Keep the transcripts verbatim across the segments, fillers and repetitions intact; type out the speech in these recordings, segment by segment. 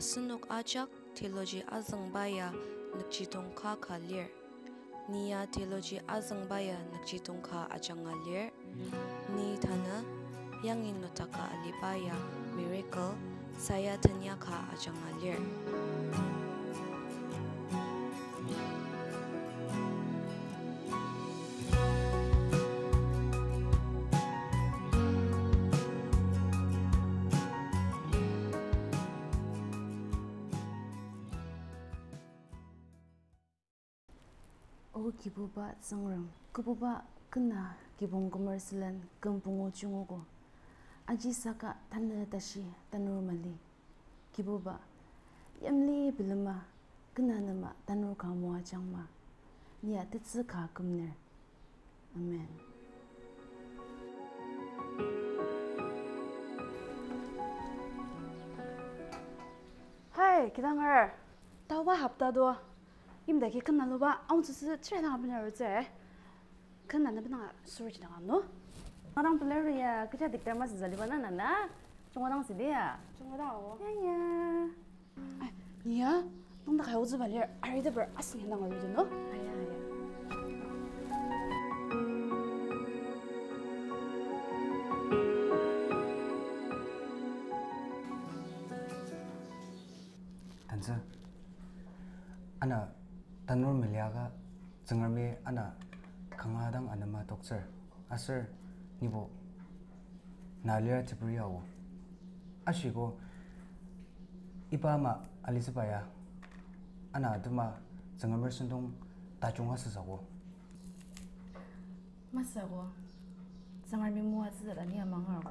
Asenok ajak theology azüngba ya nükjidong ka ka lir. Ni ya theology azüngba ya nükjidong ka ajanga lir. Ni tanü yangi notaka aliba ya miracle, saya tenya ka ajanga lir. O Kibuba Tsüngrem, kübuba kena kibong kümer sülen küm pungu jungogo. Aji saka tanü tashi tanur mali. Kibuba, yimli bilema kena nem tanur ka moajangma. Ni ya tetsü ka kümner. Amen. Hai, kidanger. Taoba hopta do. Imdaki kena luba, aung tsütsü chira dang abener rutse. Kena na benang sur ji dang ano. Ngadang pelar ya, kecha diktar masü zaliba na na na. Chunga dang sidi ya. Chunga dang awo. Ya, ya. Ai, ni ya, nungdak ayo züba lir, ari teper asüng ya nang ari deno. Aya, aya. Tantsü, ana tanur meliaka Tsüngremi ana kanga dang anema toktsür, aser nibo na lir teperi ao. Ashiko iba ama alitsüba ya, ana atema Tsüngremer sentong tajung asüsako. Masüko, Tsüngremi moatsütsü ta ni amangarko.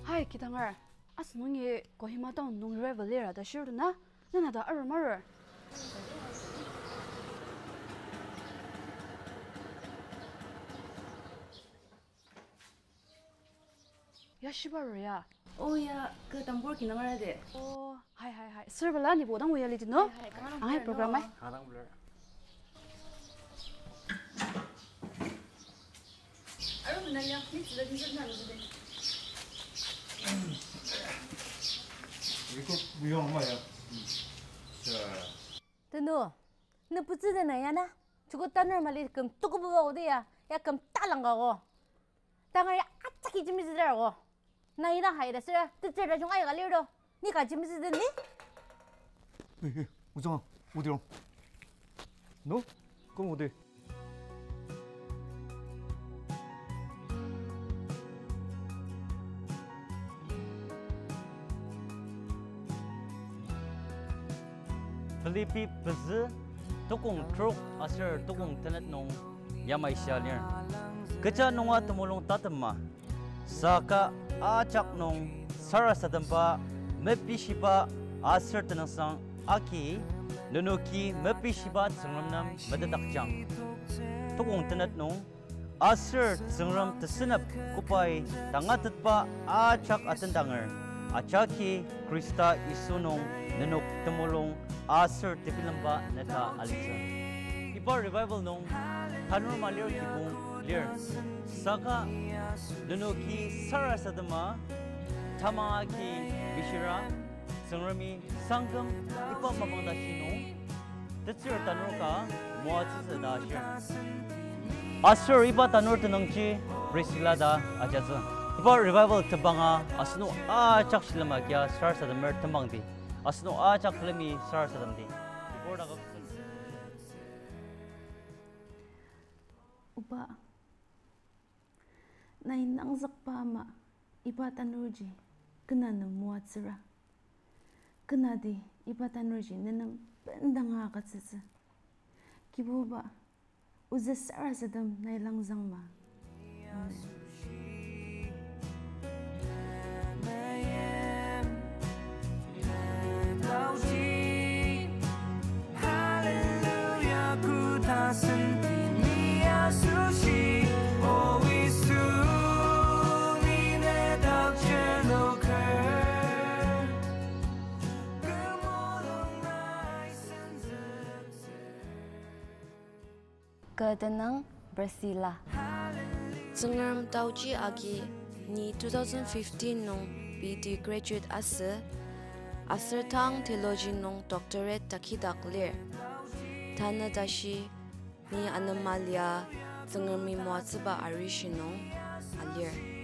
Hai, kidanger. Asünungi Kohima town nung revival lir ta shiruna, nana ta aru marur. Ya shiba ro ya. Oh ya, ke tambur kinamara de. Oh, hai, hai, hai. Sir bala ni bodang waya lidi no? Hai, hai, kanga dang blur program no? Ai. Kanga dang blur. Aru mena ya, ni tsüda ni tsüda ni tsüda. Record buyong ama ya. Hmm. Ya. Tenu, ne putsü de na ya na? Chuko tanur mali küm tukububa odi ya, ya küm talangka ko. Tangar ya atsaki jimitsü der ko. Na ina haida sira, tetsür tajung aika lir do. Ni ka jimitsü den ni? Eh, eh, ozang, odi rong. No? Kong odi. Philippi pezü, tukong trok aser tukong tenet nung yamai shia lir. Kecha nunga temulung tatema, saka ajak nung sarasademba, mepishiba aser tenüngsang agi, nenoki mepishiba Tsüngrem nem metetdakjang. Tukong tenet nung, aser Tsüngrem tesünep kobai tangatetba ajak atendanger, ajaki Khrista Yisu nung nenok temulung aser tebilemba neta alitsü. Iba revival nung tanur malir kibong lir. Saka nenoki sarasadema tamang agi bishira, Tsüngremi sangküm iba mapang tashi nung tetsür tanur ka moatsütsü ta ashir. Aser iba tanur tenüngji Priscilla ta ajatsü. Iba revival tembanga asenok ajak shilem agia sarasademer tembangdi. Asenok ajak külemi sarasademdi. Oba, nai nangzükba ama iba tanurji kena nem moatsüra. Kenadi iba tanurji nenem bendanga agütsütsü. Kibuba, ozü sarasadem nai langzangma. Amen. Kü tenüng Priscilla. Tsüngrem taoji agi ni two thousand fifteen nung B D graduate asü, aser tang theology nung doctorate takidak lir. Tanü tashi ni anema lia Tsüngremi moatsüba arishi nung alir.